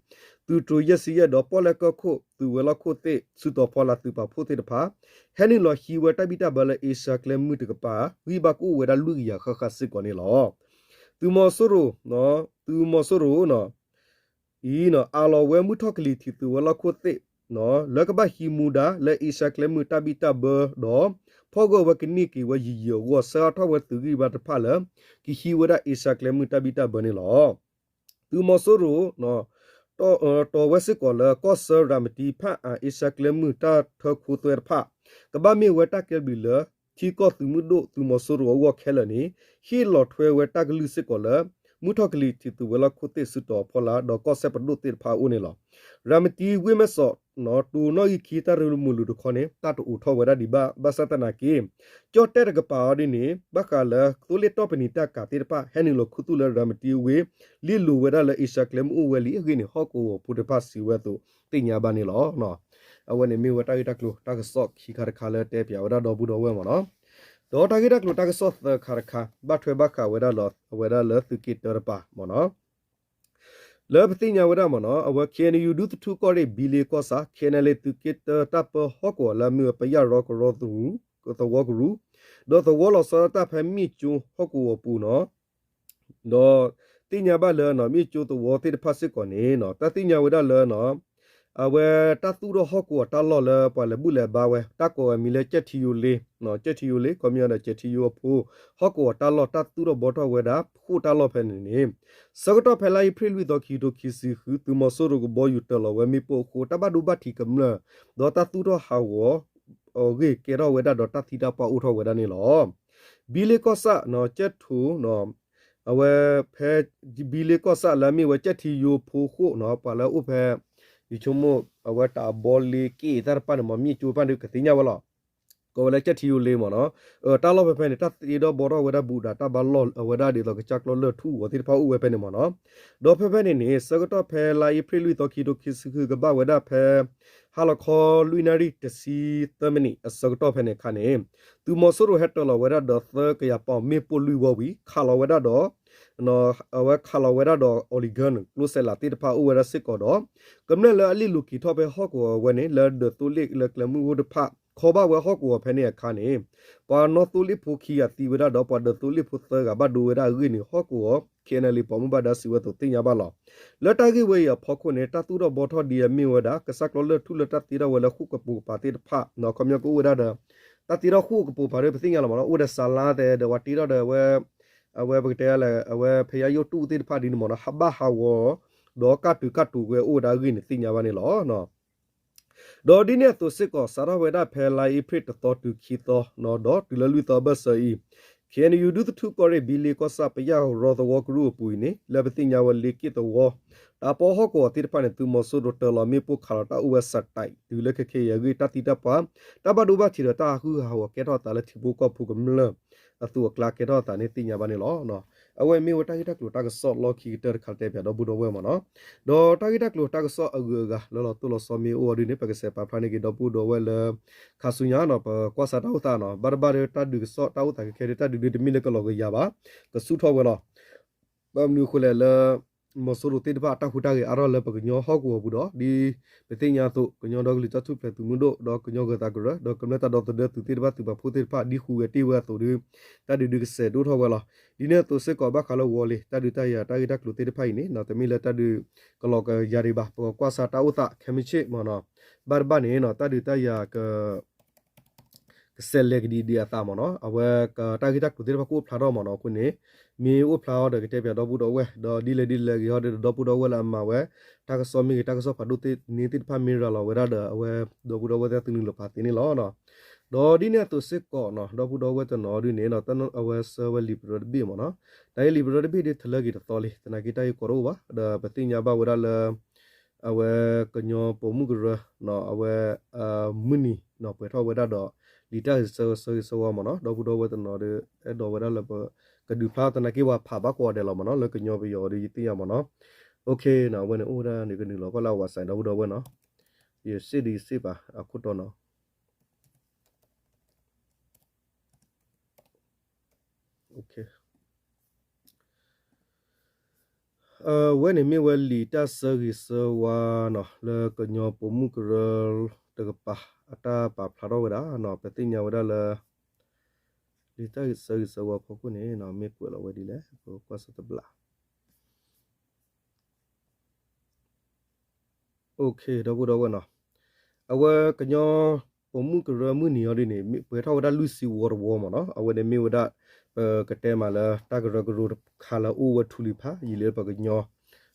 သုးတြိၤယဲၢ်ဆံယဲၢ်ဒီးပီၣ်လဲၣ်ကၢၢ်ခိၣ် သုးဝဲၤလီၢ်ခိၣ်သ့ၣ် စုတီၤဖီလာ်သုးပာ်ဖှိၣ်သ့ၣ်တဖၣ် ဟဲနုာ်လီၤဟံးဝဲတၢ်ဘံၣ်တၢ်ဘၢလၢအ့ရှါကျဲမုၢ်တကပၤ ဂံၢ်ဘါကအိၣ်ဝဲဒၣ်လွံၢ်ကယၤဃၣ်ဃၣ်စ့ၢ်ကီးန့ၣ်လီၤ. သုးမီၤစိရိၤ သုးမီၤစိရိၤ အံၤ အးလီၤဝဲမုၢ်ထီၣ်ကလံၤထံးသုးဝဲၤလီၢ်ခိၣ်သ့ၣ် လၢကဘၣ်ဟံးမူဒါလၢအ့ရှါကျဲမုၢ်တၢ်ဘံၣ်တၢ်ဘၢဒီး ဖီၣ်ဂၢၢ်ဝဲကန့ၢ်က့ၤဝဲယံာ်ယံာ်အဂီၢ် ဆှၢအါထီၣ်ဝဲသုးဂံၢ်ဘါတဖၣ်လၢ ကဟံးဝဲဒၣ်အ့ရှါကျဲမုၢ်တၢ်ဘံၣ်တၢ်ဘၢန့ၣ်လီၤ. သုးမီၤစိရိၤ တီၢ်ဝဲစ့ၢ်ကီးလၢ ကီၢ်ဆၢရၤမတံဖၣ်အၣ်အ့ရှါကျဲမုၢ်တၢ်ထၢခိသွဲတဖၣ် ကဘၣ်မ့ၢ်ဝဲတၢ်ကဲဘျုးလၢ ထံကီၢ်သုးမုၢ်ဒိၣ်သုးမီၤစိရိၤအဂီၢ်ခဲလၢာ်န့ၣ် ဟ့ၣ်လီၤထွဲဝဲတၢ်ကလုၢ်စ့ၢ်ကီးလၢ မုၢ်ထီၣ်ကလံၤထံးသုးဝဲၤလီၢ်ခိၣ်သ့ၣ်စုတီၤဖီလာ်ဒီးကီၢ်စဲၣ်ပဒိၣ်သ့ၣ်တဖၣ်အအိၣ်န့ၣ်လီၤ. ရၤမတံဝ့ၢ်မဲၢ်စီး တိၤနီၣ်ဂံၢ်ခံတၢ်ရ့လိာ်မုာ်လိာ်တခီန့ၣ် တၢ်တအိးထီၣ်ဝဲဒၣ်ဒံးဘၣ် ဘၣ်ဆၣ်သနာ်က့ ကၠီၣ်တဲၣ်တကပၤအီၤဒ်န့ၣ် ဘၣ်ဃးလၢသိလ့ၣ်တီၢ်ပနံာ်တၢ်ကၤသ့ၣ်တဖၣ် ဟဲနုာ်လီၤခူသူၣ်လၢရၤမတံဝ့ၢ် လ့လိာ်ဝဲဒၣ်လၢအ့ရှါကျဲမုၢ်အိၣ်ဝဲလံအဂ့ၢ်န့ၣ် ဟီၣ်ကဝီၤဖိတဖၣ်စံးဝဲအသိးသ့ၣ်ညါဘၣ်န့ၣ်လီၤ. အဝဲန့ၣ်မ့ၢ်ဝဲတၢ်ဂ့ၢ်တၢ်ကျိၤတၢ်ကစီၣ်ခံခါတခါလၢတဲပၠးဝဲဒၣ်ဒီပုၢ်ဒီဝဲၢ်မ့ၢ်နီၤ. ဒီးတၢ်ဂ့ၢ်တၢ်ကျိၤတၢ်ကစီၣ်သၢခါတခါ ဘၣ်ထွဲဘၣ်ဃးဝဲဒၣ်လီၤ အဝဲဒၣ်လၢသုးက့တၢတပၤမ့ၢ်နီၤ. လၢပသ့ၣ်ညါဝဲဒၣ်မ့ၢ်နီၤ အဝဲ KNU ဒူသထူၣ်ကီၢ်ရ့ၣ် ဘံလ့ကီၢ်ဆၣ် KNLA သုးက့တၢတၢ်ပၢဟီၣ်ကဝီၤလၢအမ့ၢ်ဝဲပယၢ်ရီကရီသဝီကရူၢ် ဒီးသဝီလီၤဆီဒၣ်တၢ်ဖဲမ့ၢ်ကၠိဟီၣ်ကဝီၤပူၤနီၤ ဒီးသ့ၣ်ညါဘၣ်လၢ မ့ၢ်ကၠိသဝီသ့ၣ်တဖၣ်စ့ၢ်ကီးန့ၣ် တၢ်သ့ၣ်ညါဝဲဒၣ်လၢ အဝဲတၢ်သူၣ်ထီၣ်ဟီၣ်ကဝီၤတၢ်လီၢ်လၢပှၤလဲၤဘူၣ်လဲၤဘါဝဲ တၢ်ကိးဝဲမံၤလၢ ကၠဲၣ်ထံယိၤလ့, ကၠဲၣ်ထံယိၤလ့ ခီပညီဒီး ကၠဲၣ်ထံယိၤအဖိ ဟီၣ်ကဝီၤတၢ်လီၢ် တၢ်သူၣ်ထီၣ်ဘီထီၣ်ဝဲဒၣ်ဃိၣ်တၢ်လီၢ်ဖဲန့ၣ်န့ၣ် ဆၢကတီၢ်ဖဲလါအ့ဖြ့ၣ်လွံၢ်သီ ခံကထိခံဆံဃု သုးမီၤစိရိၤကဘီယူၤတၢၢ်လီၤဝဲမ့ၣ်ပိၢ်အဃိ တၢ်ဘၣ်ဒိဘၣ်ထံးကမျၢၢ် ဒီးတၢ်သူၣ်ထီၣ်ဟးဂီၤအဂ့ၢ် ကဲထီၣ်ဝဲဒၣ်ဒီးတၢ်သံတၢ်ပှၢ်အိၣ်ထီၣ်ဝဲဒၣ်န့ၣ်လီၤ. ဘံလ့ကီၢ်ဆၣ် ကၠဲၣ်ထိ အဝဲဖဲ ဘံလ့ကီၢ်ဆၣ်လၢအမ့ၢ်ဝဲ ကၠဲၣ်ထံယိၤဖိဃိၣ်နီၤ ပှၤလၢအအိၣ်ဖဲ ယဆိကမိၣ် အဝဲတၢ်အဘီလ့က့ၣ်တၢ်တဖၣ်န့ၣ် မ့ၢ်မ့ၢ်ကၠိဖၣ်န့ၣ် ကသ့ၣ်ညါဝဲလီၤ. ကိးဝဲလၢ ကၠဲၣ်ထံယိၤလ့မ့ၢ်နီၤ. တၢ်လီၢ်ဖဲဖဲန့ၣ် တၢ်သ့ဒီးဘီထီၣ်ဝဲဒၣ်ဘူးဒး တၢ်ဘၣ်လီၢ်အဝဲဒၣ်ဒ်သိး ကစၢ်ကျီၢ်လၢၢ်ထူၣ်ဂီၤသ့ၣ်တဖၣ်အိၣ်ဝဲဖဲန့ၣ်မ့ၢ်နီၤ. ဒီးဖဲဖဲန့ၣ်န့ၣ် ဆၢကတီၢ်ဖဲလါအ့ဖြ့ၣ်လွံၢ်သီ ခံကထိခံဆံဃု ကဘၣ်ဝဲဒၣ်ဖဲ ဟါလီၤခီလွံၢ်နၣ်ရံၣ် တဆံသၢမံးနံး အဆၢကတီၢ်ဖဲန့ၣ်အခါန့ၣ် သုးမီၤစိရိၤဟဲတၢၢ်လီၤဝဲဒၣ်ဒီးသၢကယၤပီၣ်မ့ၣ်ပိၢ်လွံၢ်ဝီဝံၤ ခးလီၤဝဲဒၣ်ဒီး အဝဲခးလီၤဝဲဒၣ်ဒီး အီလံၤကၢၣ် ကျိစဲးလးသ့ၣ်တဖၣ်အိၣ်ဝဲဒၣ်စ့ၢ်ကီးဒီး ကမျၢၢ်လၢအလ့ၣ်လိၤက့ၤထီၣ်ဖဲဟီၣ်ကဝီၤဝဲန့ၣ် လၢဒၢးသိလ့ၣ်လၢကျဲမုၢ်ဟိၣ်တဖၣ် ခီဘၣ်ဝဲဟီၣ်ကဝီၤဖဲန့ၣ်အခါန့ၣ် ပှၤနီၣ်သိလ့ၣ်ဖိခံဂၤသံဝဲဒၣ်ဒီး ပှၤဒၢးသိလ့ၣ်ဖိသၢဂၤဘၣ်ဒိဝဲဒၣ်အဂ့ၢ်န့ၣ် ဟီၣ်ကဝီၤ ခ့ၣ်အဲၣ်လ့ၣ် ပိာ်မုၣ်ဘၣ်ဒါစံးဝဲအသိးသ့ၣ်ညါဘၣ်လီၤ. လၢတၢ်ဂ့ၢ်ဝဲအံၤအဖီခိၣ်န့ၣ် တၢ်သူၣ်ထီၣ်ဘီထီၣ်ဒ်အမ့ၢ်ဝဲဒၣ် ကစၢ်ကျီၢ်လၢၢ်ထူၣ်လၢတၢ်သ့ထီၣ်ဝဲလၢဃိၣ်ကပိာ်ကပၤသ့ၣ်တဖၣ် ခီပညီကအိၣ်ဝဲဒၣ်ဒီး တၢ်သ့ထီၣ်ဃိၣ်ကပိာ်ကပၤဒီး ပသ့ၣ်ညါလီၤမ့ၢ်နီၤ အိၣ်ဒီးစၤလါတဲဒီး ပှၤတ့ထီၣ်ဒီးအဝဲ အဝဲပကတဲလၢ အဝဲဖဲယါယိၣ်တူၢ်သ့ၣ်တဖၣ်ဒ်န့ၣ်မ့ၢ်နီၤ ဟးဘၣ်ဟးဂီၤ ဒီးကၢ်တုၤကၢ်တူာ်ဝဲအိၣ်ဝဲဒၣ်အဂ့ၢ်န့ၣ် သ့ၣ်ညါဘၣ်န့ၣ်လီၤ. ဒီးဒ်န့ၣ်အသိးစ့ၢ်ကီး စးထီၣ်ဝဲဒၣ်ဖဲလါအ့ဖြ့ၣ်တသီတုၤခံသီ ဒီးတုၤလၢလွံၢ်သီအဘၢၣ်စၢၤအံၤ ခ့ၣ်အဲၣ်ယူၣ် ဒူသထူၣ်ကီၢ်ရ့ၣ် ဘံလ့ကီၢ်ဆၣ် ပယၢ်ရီသဝီကရူၢ်အပူၤအံၤန့ၣ် လၢပသ့ၣ်ညါဝဲလ့က့ၣ်သဝီ တၢ်ပီဟီၣ်ကဝီၤသ့ၣ်တဖၣ်န့ၣ် သုးမီၤစိရိၤတၢၢ်လီၤမ့ၣ်ပိၢ်ခးလီၤတၢ်အိၣ်ဝဲစးတံး တုၤလၢခဲခဲအံၤအဂ့ၢ် တၢ်သံတၢ်ပှၢ် တၢ်ဘၣ်ဒိဘၣ်ထံးဒီးတၢ်ဟးဟုၣ်ဟးဂီၤကဲထီၣ်အသးလၢထံဖိကီၢ်ဖိကမျၢၢ်အသိးအကျါကဲထီၣ်အသးန့ၣ်သ့ၣ်ညါဘၣ်န့ၣ်လီၤ. အဝဲမ့ၢ်ဝဲတၢ်ဂ့ၢ်တၢ်ကျိၤတၢ်ကစီၣ်လီၢ်ခံကတၢၢ်တခါတဲပၠးဒီပုၢ်ဒီဝဲၢ်မ့ၢ်နီၤ. ဒီးတၢ်ဂ့ၢ်တၢ်ကျိၤတၢ်ကစီၣ်အဂုၤအဂၤလၢလီၤတိၢ်လီၤဆီမ့ၢ်အိၣ်အီၤဒ်န့ၣ် ပကစးပာ်ဖျါန့ၢ်က့ၤဒီပုၢ်ဒီဝဲၢ်လၢ ခါဆူညါနီၤ ပကွၢ်စးတၢ်အိၣ်သးနီၤ ဘၣ်တဘၣ်ဒီးတၢ်ဒုးကစီၣ်တၢ်အိၣ်သးခဲခဲဒီး တၢ်ဒုးဒုးတမ့ၢ်လၢကလီၤကယၤဘၣ် ကဆူၣ်ထီၣ်ဝဲလီၤ. ဘၣ်မနုၤအဃိလဲၣ်လၢ မီၤစိရိၤသ့ၣ်တဖၣ်အတၢ်ဟူးတၢ်ဂဲၤအါထီၣ်လၢပကညီဟီၣ်ကဝီၤပူၤဒီး ဒ်ပသ့ၣ်ညါအသိး ကညီဒီကလုာ်တၢ်ထူၣ်ဖျဲးသုးမုၢ်ဒိၣ် ဒီးကညီဂၢၤသးကရၢ ဒီးကမျၢၢ်တၢ်ဒီသဒၢသုးသ့ၣ်တဖၣ် သုးပာ်ဖှိၣ်သ့ၣ်တဖၣ် ဒ်ဟူးဂဲၤတ့ၢ်ဝဲအသိးဒီး တၢ်ဒုးဒုးကစဲးဒိၣ်ထီၣ်ဝဲလီၤ. ဒ်န့ၣ်အသိးစ့ၢ်ကီး ဘၣ်ဃးလၢဝီၤလ့ၤ တၢ်ဒုးတၢ်ယၤတၢ်ဂ့ၢ်တၢ်ကျိၤသ့ၣ်တဖၣ်အံၤန့ၣ် တမ့ၢ်လၢတၢ်ဒုးကလီၤကယၤဒံးဘၣ် ပကကွၢ်စးတၢ်အိၣ်သးခဲမုၢ်ဆ့ၣ်မ့ၢ်နီၤ. ဘၣ်တဘၣ်န့ၣ်နီၤ တၢ်ဒုးတၢ်ယၤက ကစဲးလဲၤကဒံးဒံးအသးမ့ၢ်နီၤ အဝဲတၢ်ဂ့ၢ်တၢ်ကျိၤသ့ၣ်တဖၣ်ကအိၣ်ဖျါထီၣ်မ့ၢ်နီၤ အဃိန့ၣ် မ့ၢ်အိၣ်ဖျါထီၣ်ဒီးကတဲပၠးဒီပုၢ်ဒီဝဲၢ် ဒီးဒ်လဲၣ်ဒ်လဲၣ်ဂ့ၤဟီဒီး ဒီပုၢ်ဒီဝဲၢ်လၢအမၤဝဲ တၢ်ကစီၣ်မ့ၢ်ဂ့ၤ တၢ်ကစီၣ်ဖးဒိၣ်သ့ၣ်န့ၣ်သ့ၣ်တဖၣ်မ့ၢ်ရၤလီၤဝဲဒၣ်ဒီး အဝဲဒီပုၢ်ဒီဝဲၢ်သ့ၣ်သုနုာ်လီၤပာ်သ့န့ၣ်လီၤ. ဒီးဒ်န့ၣ်အသိးစ့ၢ်ကီးနီၤ ဒီပုၢ်ဒီဝဲၢ်တနီၤဒ်န့ၣ်နီၤ အဝဲဆှၢဝဲလံာ်ပရၢတဘ့ၣ်မ့ၢ်နီၤ တၢ်ဂ့ၢ်လံာ်ပရၢတဘ့ၣ်ဒ်ထလၢက့ၤတသီလံ သနာ်က့တၢ်ဂ့ၢ်ကီတအိၣ်ဘၣ် ဒီးပသ့ၣ်ညါဘၣ်ဝဲဒၣ်လၢ အဝဲကညီပိာ်မုၣ်ကရၢ အဝဲ မုၢ်နံၤနီၤ ပှဲၤထီၣ်ဝဲဒၣ်ဒီး လံာ်တၢ်ဂ့ၢ်ဆၢဂ့ၤဆၢဝါမ့ၢ်နီၤ ဒီပုၢ်ဒီဝဲၢ်တနီၤဒီး အဲၣ်ဒိးဝဲဒၣ်လၢပကဒုးဖျါ သနာ်က့ပှၤဖးဘၣ်ကိးဂၤဒဲးလီၤမ့ၢ်နီၤ လၢကညီပယီၤဒီးယသ့ၣ်ညါမ့ၢ်နီၤ အဝဲန့ၣ်အိၣ်ဝဲဒၣ်န့ၣ် ကနုာ်လီၤကွၢ်လၢအဝဲစဲး ဒီပုၢ်ဒီဝဲၢ်နီၤ ယစ့ၣ်ဒီးယစ့ၣ်ပာ်အခိၣ်တီနီၤ အဝဲန့ၣ်မ့ၢ်ဝဲလံာ်တၢ်ဆၢဂ့ၤဆၢဝါနီၤ လၢကညီပိာ်မုၣ်ကရၢတကပၤ အတၢ်ပာ်ဖျါထီၣ်ဝဲဒၣ်နီၤ ပသ့ၣ်ညါဝဲဒၣ်လၢ လံာ်တၢ်ဂ့ၢ်ဆၢဂ့ၤဆၢဝါဖီခိၣ်န့ၣ်နီၤ မ့ၢ်ကွဲးလီၤဝဲဒ်လဲၣ် ပကကွၢ်စၢ်တဘျီ ဒီပုၢ်ဒီဝဲၢ်နီၤ အဝဲကညီပိာ်မုၣ်ကရၢမုၢ်နံၤအီၤဒ်န့ၣ် ပှဲၤထီၣ်ဝဲဒၣ်လွံၢ်ဆံဝီတဝီမ့ၢ်နီၤ အဝဲန့ၣ်မ့ၢ်ဝဲဒၣ် ပကတဲမးလၢတၢ်ကရၢကရိတခါလၢအိၣ်ဝဲထူလံၤဖး ယံာ်လၢပကညီ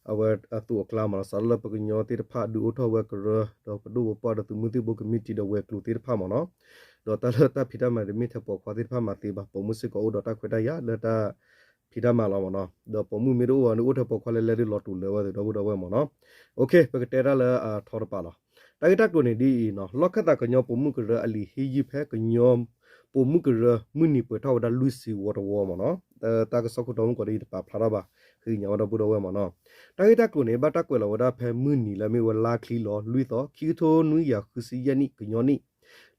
အဝဲအသိးအကျါမ့ၢ်နီၤ စးထီၣ်လၢပကညီသ့ၣ်တဖၣ်ဒုးအိၣ်ထီၣ်ဝဲကရၢ ဒီးပဒိၣ်ပပှၢ်ဒီးသုးမုၢ်သံၣ်ဘိကမံးတံာ်ဒီးဝဲၤကျိၤသ့ၣ်တဖၣ်မ့ၢ်နီၤ ဒီးတၢ်လၢတၢ်ဖံးတၢ်မၤတမ့ၢ်ထဲပိာ်ခွါသ့ၣ်တဖၣ်မၤသ့ဘၣ် ပိာ်မုၣ်စ့ၢ်ကီးအိၣ်ဒီးတၢ်ခွဲးတၢ်ယာ်လၢတၢ်ဖံးတၢ်မၤလီၤမ့ၢ်နီၤ ဒီးပိာ်မုၣ်မ့ၢ်တအိၣ်ဘၣ်န့ၣ် အိၣ်ထဲပိာ်ခွါလဲၤလဲၤဒုးလီၤတူာ်လၢဝဲသ့ၣ်ဒီပုၢ်ဒီဝဲၢ်မ့ၢ်နီၤ ပကတဲတၢ်လၢအထီတပၤလီၤ. တၢ်ဂ့ၢ်တၢ်ကျိၤန့ၣ်ဒ်အံၤနီၤ လီၢ်ခၢၣ်သးကညီပိာ်မုၣ်ကရၢအလံာ်ဟ့ၣ်ယုၢ်ဖဲကညီပိာ်မုၣ်ကရၢမုၢ်နံၤပှဲၤထီၣ်ဝဲဒၣ်လွံၢ်ဆံဝီတဝီမ့ၢ်နီၤ တၢ်ကစီၣ်ခိၣ်တီမုၢ်ကီးဒ်အံၤတပာ်ဖျါထီၣ်ဘၣ် ဃ့ကညးဝဲဒီပုၢ်ဒီဝဲၢ်မ့ၢ်နီၤ တၢ်ဂ့ၢ်တၢ်ကျိၤန့ၣ် ဘၣ်တၢ်ကွဲးလီၤဝဲဒၣ်ဖဲမုၢ်နံၤလၢအမ့ၢ်ဝဲလါချံလီၤ လွံၢ်သီ ခံကထိနွံကယၤဃုဆံယဲၢ်နံၣ် ကညီနံၣ်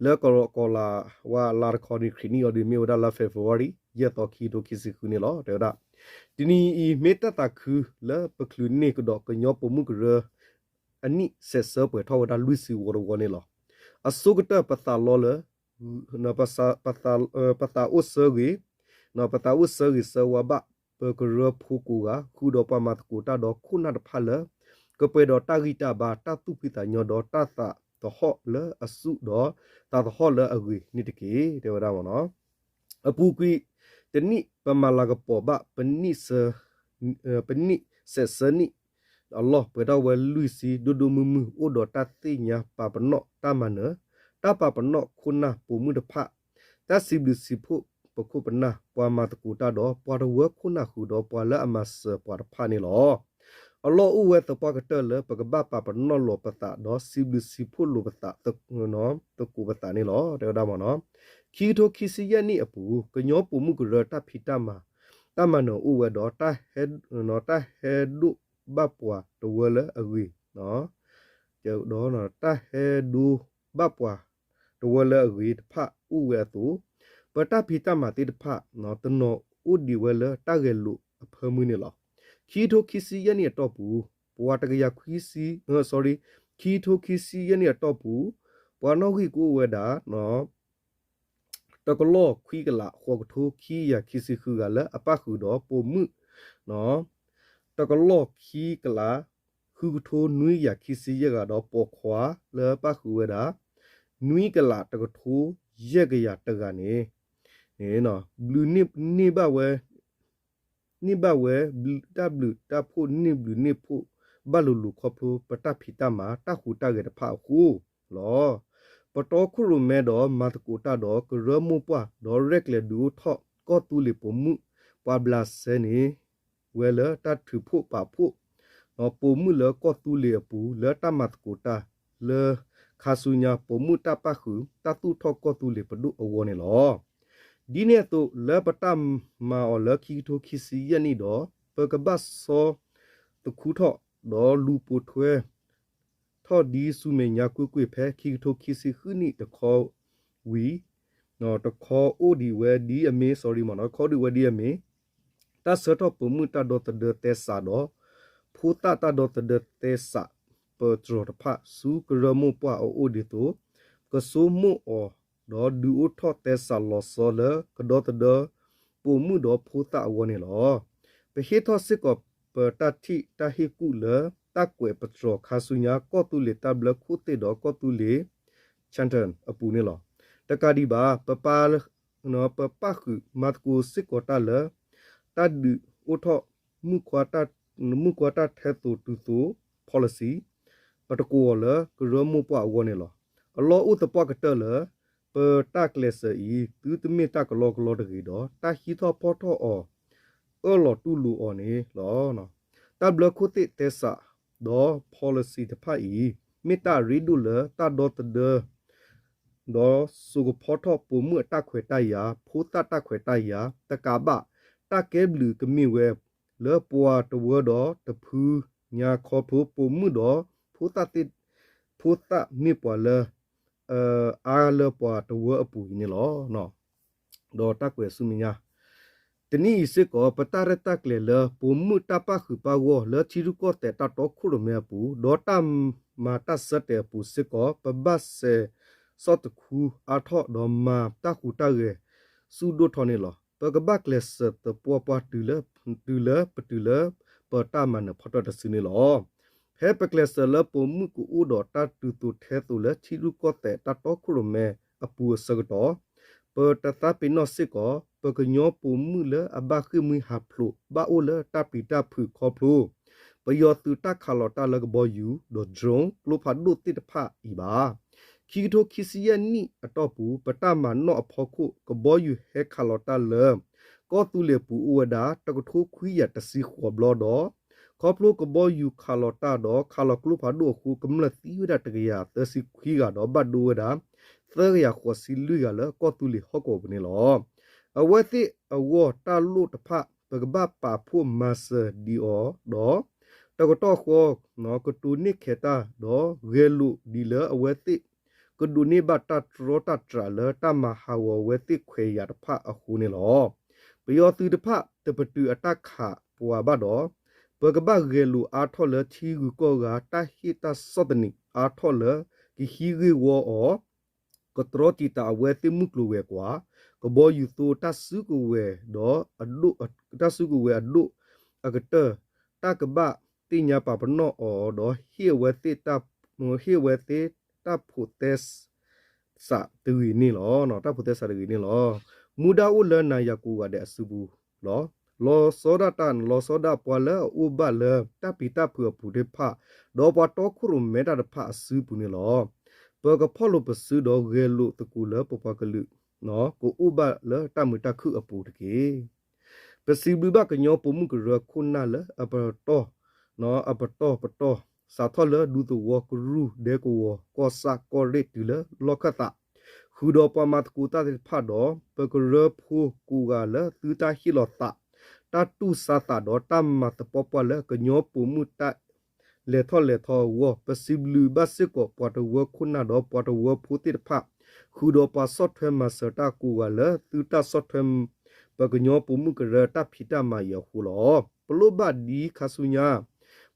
လၢကီၤလၤဝါလါတခီန့ၣ် ခရံာ်နံၣ်အီၤဒ်မ့ၢ်ဝဲဒၣ်လါ February ယဲၢ်သီ ခံကထိခံဆံဃုန့ၣ်လီၤ. တဲဝဲဒၣ် တနံၤအံၤမ့ၢ်တၢ်သးခုလၢပချုးန့ၢ်ကဒီးကညီပိာ်မုၣ်ကရၢ အနံၣ်စဲးဆၢပှဲၤထီၣ်ဝဲဒၣ်လွံၢ်ဆံဝီတဝီန့ၣ်လီၤ. အဆိကတၢၢ်ပသးလီလၢ ပသးအိၣ်ဆၢဂ့ၤ ပသးအိၣ်ဆၢဂ့ၤဆၢဝါဘၣ် ပကရၢဖိကိးဂၤ ဃုာ်ဒီးပှၤမၤသကိးတၢ်ဒီးခိၣ်နၢ်တဖၣ်လၢ ကပှဲၤဒီးတၢ်ဂံၢ်တၢ်ဘါ, တၢ်သူၣ်ဖှံသးညီ, ဒီးတၢ်သးသဟီၣ်လၢအစုဒီးသးသဟီၣ်လၢအဂ့ၤန့ၣ်တက့ၢ် တဲဝဲဒၣ်မ့ၢ်နီၤ. အပူၤကွံာ်တနံၣ် ပမၤလၤကပီၤဘၣ် ပနံၣ်စဲးဆဲးနံၣ်အလီၢ် ပှဲၤထီၣ်ဝဲလွံၢ်ဆံ ဒိၣ်ဒိၣ်မုၢ်မုၢ် အိၣ်ဒီးတၢ်သ့ၣ်ညါပာ်ပနီၣ်တၢ်မၤနၢၤ, တၢ်ပာ်ပနီၣ်ခိၣ်နၢ်ပိာ်မုၣ်တဖၣ်, တၢ်စံးဘျုးစံးဖှိၣ်ပခိၣ်ပနၢ်, ပှၤမၤသကိးတၢ်ဒီး ပှၤတဝၢခိၣ်နၢ်ဃုာ်ဒီးပှၤလၢအမၤစၢၤပှၤတဖၣ်န့ၣ်လီၤ. အလီၢ်အိၣ်ဝဲသပှၢ်ကတၢၢ်လၢ ပကဘၣ်ပာ်ပနီၣ်လိာ်ပသး ဒီးစံးဘျုးစံးဖှိၣ်လိာ်ပသး သကိးပသးန့ၣ်လီၤ တဲဝဲဒၣ်မ့ၢ်နီၤ. ခံကထိခံဆံယဲၢ်နံၣ်အပူၤ ကညီပိာ်မုၣ်ကရၢတၢ်ဖံးတၢ်မၤ တၢ်မၤနၢၤအိၣ်ဝဲဒီး တၢ်ဟဲဒိးဘၣ်ပှၤတဝၢလၢအဂ့ၤ တၢ်ဟဲဒိးဘၣ်ပှၤတဝၢလၢအဂ့ၤတဖၣ်အိၣ်ဝဲအသိး, ပတၢ်ဖံးတၢ်မၤသ့ၣ်တဖၣ် တနီၤအိၣ်ဒံးဝဲလၢတၢ်ဂဲၤလိာ်အဖၢမုၢ်န့ၣ်လီၤ. ခံကထိခံဆံယဲၢ်နံၣ်အတီၢ်ပူၤ ပှၤတကယၤခွံဆံ, ခံကထိခံဆံယဲၢ်နံၣ်အတီၢ်ပူၤ ပှၤနီၣ်ဂံၢ်ကအိၣ်ဝဲဒၣ် တကလီၢ်ခွံကလးဃိးကထိခံကယၤခံဆံဃုဂၤလၢအပၣ်ဃုာ်ဒီးပိာ်မုၣ် တကလီၢ်ခံကလး ဃုကထိနွံကယၤခံဆံယဲၢ်ဂၤဒီးပိာ်ခွါလၢပၣ်ဃုာ်ဝဲဒၣ် နွံကလးတကထိယဲၢ်ကယၤတဂၤန့ၣ် ဘျုးန့ၢ်ဘၣ်ဝဲ န့ၢ်ဘၣ်ဝဲ တၢ်ဘျုးတၢ်ဖှိၣ်န့ၢ်ဘျုးန့ၢ်ဖှိၣ် ဘၣ်လိၤလိၤခီဖျိပတၢ်ဖံးတၢ်မၤတၢ်ဟူးတၢ်ဂဲၤတဖၣ်အဃိလီၤ. ပတီခိၣ်ရိၣ်မဲဒီးမၤသကိးတၢ်ဒီးကရၢမိၢ်ပှၢ် ဒီးရဲၣ်ကျဲၤဒုးအိၣ်ထီၣ်ကီၢ်သူလ့ၤပိာ်မုၣ် ပှၤဘျးစဲန့ၣ် ဝဲလၢတၢ်ထုးဖှိၣ်ပာ်ဖှိၣ် ပိာ်မုၣ်လၢကီၢ်သူလ့ၤအပူၤ လၢတၢ်မၤသကိးတၢ်လၢ ခါဆူညါပိာ်မုၣ်တၢ်ပၣ်ဃုာ် တၢ်သူၣ်ထီၣ်ကီၢ်သူလ့ၤပဒိၣ်အဂီၢ်န့ၣ်လီၤ. ဒ်န့ၣ်အသိး လၢပတၢ်မၤအီၤလၢခံကထိခံဆံယဲၢ်နံၣ်ဒီး ပကဘၣ်ဆီသခူထီၣ် ဒီးလူၤပိာ်ထွဲ ထီၣ်ဒ်ဆူမဲာ်ညါကွ့ၢ်ကွ့ၢ် ဖဲခံကထိခံဆံဃုနံၣ်တခီဝံၤ တခီအိၣ်ဒံးဝဲဒ်အမ့ၢ် sorry မ့ၢ်နီၤ တခီအိၣ်ဒံးဝဲဒ်အမ့ၢ် တၢ်ဆှၢထီၣ်ပိာ်မုၣ်တၢ်ဒီသဒၢသဲစးဒီး ဖိသၣ်တၢ်ဒီသဒၢသဲစး ပတြီၤတဖၣ် ဆူကရၢမိၢ်ပှၢ်အအိၣ်ဒ်သိး ကဆိကမိၣ်အီၤ ဒီးဒုးအိၣ်ထီၣ်သဲစးလီၤဆီလၢ ကဒီသဒၢ ပိာ်မုၣ်ဒီးဖိသၣ်အဂီၢ်န့ၣ်လီၤ. ပဟ့ၣ်ထီၣ်စ့ၢ်ကီးပတၢ်ထံၣ်တၢ်ဟ့ၣ်ကူၣ်လၢ တၢ်ကွဲးပတြီၤခါဆူညါ ကီၢ်သူလ့ၤတၢ်ဘျၢခိၣ်သ့ၣ်ဒီးကီၢ်သူလ့ၤ Chinton အပူၤန့ၣ်လီၤ. တကးဒံးဘၣ် ပပာ် ပပၣ်ဃုာ်မၤသကိးစ့ၢ်ကီးတၢ်လၢ တၢ်ဒုးအိၣ်ထီၣ် မုၣ်ခွါတၢ်ထဲသိးတုၤသိး policy ပတကိးအီၤလၢကရၢမိၢ်ပှၢ်အဂီၢ်န့ၣ်လီၤ. အလီၢ်အိၣ်သပှၢ်ကတၢၢ်လၢ ပတၢ်ကျဲးစၢးအံၤ သုတမ့ၢ်တၢ်ကလီကလီတဂ့ၤဒီး တၢ်ဟံးထီၣ်ဖီၣ်ထီၣ်အီၤ အၢၣ်လီၤတူၢ်လိာ်အီၤန့ၣ်လီၤ. တၢ်ဘျၢခိၣ်သ့ၣ်သဲစး ဒီး policy တဖၣ်အံၤ မ့ၢ်တၢ်အရ့ဒိၣ်လၢတၢ်ဒီသဒၢ ဒီးစိာ်ကဖီထီၣ်ပိာ်မုၣ်အတၢ်ခွဲးတၢ်ယာ် ဖိသၣ်တၢ်ခွဲးတၢ်ယာ် တကးဘၣ် တၢ်ကဲဘျုးကမ့ၢ်ဝဲ လၢပှၤတဝၢဒီးတဖုညါခီဖျိပိာ်မုၣ်ဒီး ဖိသၣ်သ့ၣ် ဖိသၣ်မ့ၢ်ပှၤလၢ အါလၢပှၤတဝၢအပူၤအံၤန့ၣ်လီၤ. ဒီးတၢ်ကွဲးဆူမဲာ်ညါ တနံၣ်အံၤစ့ၢ်ကီး ပတၢ်ရဲၣ်တၢ်ကျဲၤလၢ ပိာ်မုၣ်တၢ်ပၣ်ဃုာ်ပၣ်ဂီၢ်လၢထံရူၢ်ကီၢ်သဲးတၢ်တီခိၣ်ရိၣ်မဲအပူၤ ဒီးတၢ်မၤတၢ်ဆၢတဲာ်အပူၤစ့ၢ်ကီး ပဘၣ်စဲးဆီၣ်တခူအါထီၣ်ဒီးမၤတၢ်ဟူးတၢ်ဂဲၤဆူၣ်ဒိၣ်ထီၣ်န့ၣ်လီၤ. ပကဘၣ်ကျဲးစၢးသပှၢ်ပှၢ်တုၤလၢ တုၤလၢပတုၤလၢပတၢ်မၤနၢၤဖီတၢၢ်တစုန့ၣ်လီၤ. ဖဲပကျဲးစၢးလၢပိာ်မုၣ်ကအိၣ်ဒီးတၢ်တုၤသိးထဲသိးလၢထံရူၢ်ကီၢ်သဲးတၢ်တီခိၣ်ရိၣ်မဲအပူၤအဆၢကတီၢ် ပတသးပ့ၤနီၣ်စ့ၢ်ကီး ပကညီပိာ်မုၣ်လၢအဘၣ်ဃ့ၢ်မှံဟးဖျိး ဘၣ်အိၣ်လၢတၢ်ပျံၤတၢ်ဖုးခီဖျိ ပယီၤသုးတၢ်ခးလီၤတၢ်လၢကဘီယူၤ ဒီး drone ကျိဖးဒိၣ်သ့ၣ်တဖၣ်အံၤဘၣ်. ခံကထိခံဆံယဲၢ်နံၣ်အတီၢ်ပူၤ ပတၢ်မၤနီၣ်အဖီခိၣ် ကဘီယူၤဟဲခးလီၤတၢ်လၢ ကီၢ်သူလ့ၤပူၤအိၣ်ဝဲဒၣ် တကထိခွံကယၤတဆံဃိးဘျီဒီး ခီဖျိကဘီယူၤခးလီၤတၢ်ဒီးခးလီၤကျိဖးဒိၣ်အဃိ ကမျၢၢ်သံဝဲဒၣ်တကယၤသၢဆံခွံဂၤဒီးဘၣ်ဒိဝဲဒၣ် သၢကယၤဃိးဆံလွံၢ်ဂၤလၢကီၢ်သူလ့ၤဟီၣ်ကဝီၤပူၤန့ၣ်လီၤ. အဝဲသ့ၣ်အဂီၢ်တၢ်လိၣ်တဖၣ် ပကဘၣ်ပာ်ဖှိၣ်မၤစၢၤဒံးအီၤဒီး တကတီၢ်ဃီ ကတိၤန့ၢ်ခဲးတၢ်ဒီးဂဲၤလိာ်ဒ်လၢအဝဲသ့ၣ် ကဒိးန့ၢ်ဘၣ်တၢ်တြီတၢ်တြးလၢတၢ်မၤဟးဂီၤအဝဲသ့ၣ်ခွဲးယာ်တဖၣ်အဃိန့ၣ်လီၤ. ပယီၤသုးတဖၣ်တပတုာ်အတၢ်ခးပှၤဘၣ်ဒီး ပကဘၣ်ဂဲၤလိာ်အါထီၣ်လၢထံဂုၤကီၢ်ဂၤ တၢ်ဟ့ၣ်တၢ်ဆီၣ်သနံးအါထီၣ်လၢကဟံးဂ့ၢ်ဝီအီၤ ကတြီတံာ်တာ်အဝဲသ့ၣ်မုၢ်ကျိၤဝဲၤကွာ် ကဘီယူၤသိတၢ်စုကဝဲၤဒီး တၢ်စုကဝဲၤအဒိၣ်အကတၢၢ် တၢ်ကဘၣ် သ့ၣ်ညါပာ်ပနီၣ်အီၤဒီး ဟ့ၣ်အဝဲသ့ၣ်တၢ်ဖိးသဲစးတဂ့ၤန့ၣ်လီၤ. တၢ်ဖိးသဲစးတဂ့ၤန့ၣ်လီၤ. မူဒါအိၣ်လၢနၤယၤကိးဂၤဒဲးအစုပူၤလီၤ. လီၤဆီဒၣ်တၢ် လီၤဆီဒၣ်ပှၤလၢအအိၣ်ဘၣ်လၢတၢ်ပျံၤတၢ်ဖုးအပူၤသ့ၣ်တဖၣ်, ဒီးပှၤတီခိၣ်ရိၣ်မဲတၢ်တဖၣ်အစုပူၤန့ၣ်လီၤ. ပကဖီၣ်လိာ်ပစုဒီးဂဲၤလိာ်သကိးလၢပပှၤကလုာ် ကအိၣ်ဘၣ်လၢတၢ်မုာ်တၢ်ခုၣ်အပူၤတက့ၢ်. ပစံးဘျုးဘၣ်ကညီပိာ်မုၣ်ကရၢခိၣ်နၢ်လၢအပတီၢ် အပတီၢ်ပတီၢ် စးထီၣ်လၢဒူသဝီ ကရူၢ် ဒဲကဝီၤ ကီၢ်ဆၣ် ကီၢ်ရ့ၣ် တုၤလၢလီၢ်ခၢၣ်သး, ဃုာ်ဒီးပှၤမၤသကိးတၢ်သ့ၣ်တဖၣ်ဒီး ပကရၢဖိကိးဂၤလၢသုတၢ်ဟ့ၣ်လီၤသး, တၢ်တူၢ်ဆါသးဒီးတၢ်မၤသပှၢ်ပှၢ်လၢကညီပိာ်မုၣ်တၢ် လဲၤထီၣ်လဲၤထီအဂီၢ်, ပစံးဘျုးဘၣ်စ့ၢ်ကီးပှၤတဝၢခိၣ်နၢ်ဒီးပှၤတဝၢဖိသ့ၣ်တဖၣ်, ဃုာ်ဒီးပှၤဆီၣ်ထွဲမၤစၢၤတၢ်ကိးဂၤလၢသုတၢ်ဆီၣ်ထွဲ ပကညီပိာ်မုၣ်ကရၢတၢ်ဖံးတၢ်မၤအံၤအဃိလီၤ. ပလိၣ်ဘၣ်ဒ်ခါဆူညါ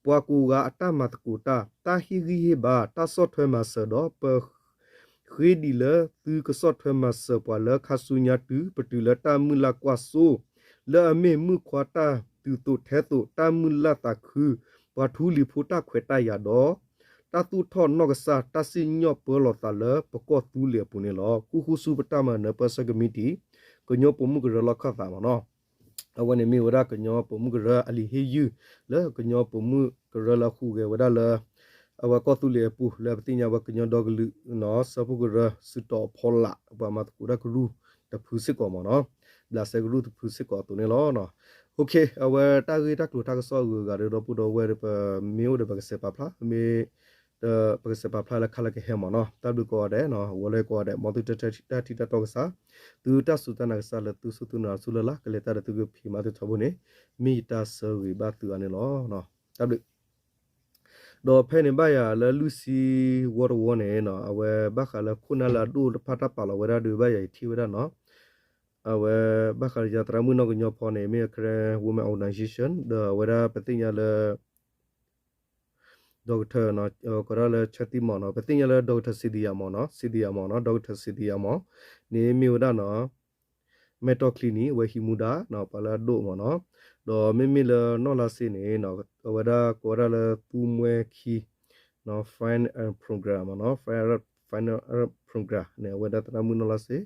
ပှၤကိးဂၤအတၢ်မၤသကိးတၢ်, တၢ်ဟ့ၣ်ဂံၢ်ဟ့ၣ်ဘါ, တၢ်ဆီၣ်ထွဲမၤစၢၤဒီးပ ဃ့ဒံးလၢသုကဆီၣ်ထွဲမၤစၢၤပှၤလၢခါဆူညါတုၤ ပတုၤလၢတၢ်မုၢ်လၢ်ကွၢ်စိ လၢအမ့ၢ်မုၣ်ခွါတၢ်တုၤသိးထဲသိး တၢ်မုၢ်လၢ်သးခု, ပှၤထူလံၤဖိတၢ်ခွဲးတၢ်ယာ်ဒီး တၢ်သူၣ်ထီၣ်နီၢ်ကစၢ် တၢ်စံၣ်ညီၣ်ပၢလီၤသးလၢပကီၢ်သူလ့ၤအပူၤန့ၣ်လီၤ. ဃူဃူဆူပတၢ်မၤနၢၤပၢဆှၢကမံးတံာ် ကညီပိာ်မုၣ်ကရၢလီၢ်ခၢၣ်သးမ့ၢ်နီၤ အဝဲန့ၣ်မ့ၢ်ဝဲဒၣ်ကညီပိာ်မုၣ်ကရၢအလံာ်ဟ့ၣ်ယုၢ် လၢကညီပိာ်မုၣ်ကရၢလၢအဟူးဂဲၤဝဲဒၣ်လၢ အဝဲကီၢ်သူလ့ၤအပူၤ လၢပသ့ၣ်ညါဝဲကညီဒီကလုာ် စၢဖှိၣ်ကရၢ စုတီၤအဖီလာ် ပှၤမၤသကိးတၢ်ကရူၢ်တဖုစ့ၢ်ကီးမ့ၢ်နီၤ ဘျးစဲကရူၢ်တဖုစ့ၢ်ကီးအသိးန့ၣ်လီၤ. အဝဲတၢ်ဂ့ၢ်တၢ်ကျိၤတၢ်ကစီၣ်အဂုၤအဂၤဒီး ဒီပုၢ်ဒီဝဲၢ်ဒီး ပမ့ၢ်အိၣ်ဒီးပကစဲးပာ်ဖျါ မ့ၢ် ပကစဲးပာ်ဖျါလၢခါလၢကဟဲမ့ၢ်နီၤ တၢ်ဘျုးကိးဂၤဒဲး ဂီၤလၢကိးဂၤဒဲး မ်သုတၢ်ထံၣ်တၢ်တီကစၢ် သုတၢ်စူၢ်တၢ်နာ်ကစၢ်လၢသုစူၢ်သုနာ်ဆူလၢ်လၢ် ကလဲၤတၢ်ဒီးသုကဖံးမၤသ့ထီဘိန့ၣ် မ့ၢ်ယတၢ်ဆၢဂ့ၤဘၣ်သုအါန့ၣ်လီၤ. တၢ်ဘျုး ဒီးဖဲန့ၣ်ဘၣ်ယၤလၢလွံၢ်ဆံဝီတဝီန့ၣ်နီၤ အဝဲဘၣ်ဃးလၢခိၣ်နၢ်လၢအဒိၣ်တဖၣ်တၢ်ပာ်လီၤဝဲဒၣ်ဒီးဘၣ်ယၤယထံၣ်ဝဲဒၣ်နီၤ အဝဲဘၣ်ဃးလၢယၤသရၣ်မုၣ်နီၢ်ကညီဖီန့ၣ် မ့ၢ် Karen Women Organization ဒီးအဝဲဒၣ်ပသ့ၣ်ညါလၢ Doctor ကိးဒၣ်လၢ Chetty မ့ၢ်နီၤ ပသ့ၣ်ညါလၢ Doctor Cynthia မ့ၢ်နီၤ Cynthia မ့ၢ်နီၤ Doctor Cynthia မ့ၢ် န့ၣ်မ့ၢ်ဝဲဒၣ်နီၤ မဲၢ်တီၢ်ချံနံၣ် အဝဲဟံးမူဒါ ပှၤလၢအဒိၣ်မ့ၢ်နီၤ ဒီးမ့မ့ၢ်လၢနီၢ်လါစ့န့ၣ် အဝဲဒၣ်ကိးဝဲဒၣ်လၢသူမှဲခံ Fine Art Program မ့ၢ်နီၤ Fine Art Program န့ၣ် အဝဲဒၣ်သရၣ်မုၣ်နီၢ်လါစ့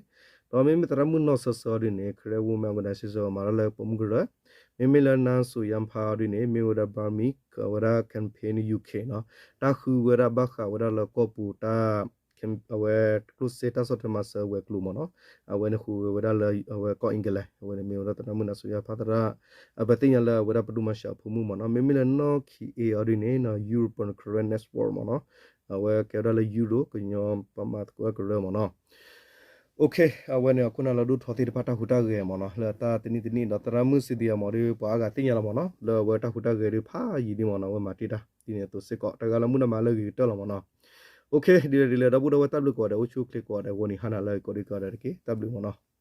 ဒီးမ့မ့ၢ်သရၣ်မုၣ်နီၢ်စၢဆၢအီၤဒ်န့ၣ် Karen Women Organization မၤတၢ်လၢပိာ်မုၣ်ကရၢ မ့မ့ၢ်လၢနါစိၤယါဖးအီၤဒ်န့ၣ် မ့ၢ်ဝဲဒၣ် Burmese အဝဲဒၣ် Campaign UK နီၤ တၢ်ဃုဝဲဒၣ်ဘၣ်ဃးဝဲဒၣ်လၢကီၢ်ပူၤတၢ် အဝဲကျိၣ်စ့တၢ်ဆီၣ်ထွဲမၤစၢၤဝဲၤကျိၤမ့ၢ်နီၤ အဝဲန့ၣ်ဃုဝဲဒၣ်လၢအဝဲကီၢ် England အဝဲန့ၣ်မ့ၢ်ဝဲဒၣ်သရၣ်မုၣ်နါစိၤယါဖးသရၣ် အပသ့ၣ်ညါလၢအဝဲဒၣ်ပဒိၣ်မၤစၢၤအဖိမုၣ်မ့ၢ်နီၤ မ့မ့ၢ်လၢနီၢ်ခံအ့အီၤဒ်န့ၣ်နီၤ European Karen Network မ့ၢ်နီၤ အဝဲကဲဝဲဒၣ်လၢ Euro ကညီပှၤမၤသကိးကရၢမ့ၢ်နီၤ Okay အဝဲန့ၣ်အခိၣ်နၢ်လၢဒိၣ်ထီသ့ၣ်တဖၣ်တၢ်ဟူးတၢ်ဂဲၤမ့ၢ်နီၤ လၢတၢ်တနံၣ်တနံၣ်ဒီးသရၣ်မုၣ်စံးသယၤမ့ၢ်ဒီး ပှၤအါဂၤသ့ၣ်ညါလီၤမ့ၢ်နီၤ လၢအဝဲတၢ်ဟူးတၢ်ဂဲၤဒုးဖးယံာ်ဒ်မ့ၢ်နီၤ အဝဲမၤတ့ၢ်တၢ် ဒ်န့ၣ်အသိးစ့ၢ်ကီး တဂၤလၢမုၢ်နၤမၤလၢအဂ့ၤကတၢၢ်လီၤမ့ၢ်နီၤ Okay ဒ်လဲၣ်ဒ်လဲၣ် ဒီပုၢ်ဒီဝဲၢ်တၢ်ဘျုးကိးဂၤဒဲး အိၣ်ဆူၣ်အိၣ်ချ့ကိးဂၤဒဲး ဂီၤနံၤဟါနၤလၢအဂ့ၤကိးဒံကိးဂၤဒဲးတက့ၢ် တၢ်ဘျုးမ့ၢ်နီၤ